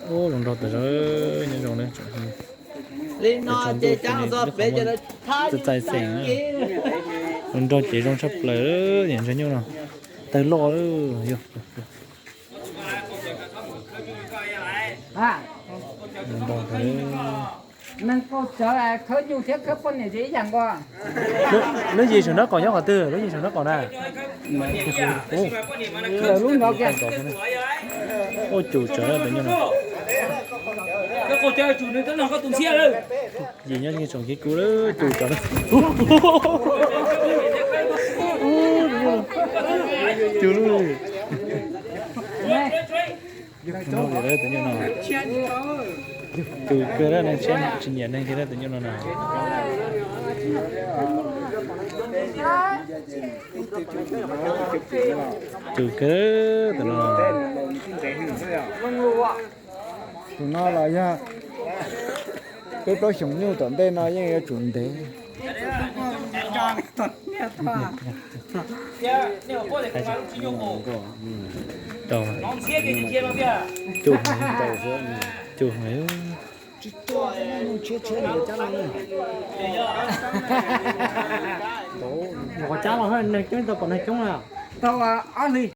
Ub, zoo nraug tas zog, nyob zoo na. Li no ces txaij xeem, zoo nraug ces zoo tshaj plaws, niam ntsuag nyuj no. Tawg loj lawm. Neeg qau tsawv khawb nyuj thiab khawb poj niam ces ib yam nkaus. Lub yim saum nraub qaum nyob qhov twg? Lub yim saum nraub qaum na. Lub no kiag. Ua cum tsawv tus nyuj no. Yim nyob tsoom kiv kuv lawm, cum tsawv na. Cum lub. Tus nyuj no, tus nyuj no, tus kawg lawm, neeg siab tsis nyiam neeg kiag lawm tus nyuj no na. Tus kawg tus no. Tus no los yog peb plaub xyoos nyuj tom ntej no yeej yuav tsum ntev. Cuj, cuj heev. Mus qhov cab los neeg coob tau pom neeg coob na. Tau ob hlis.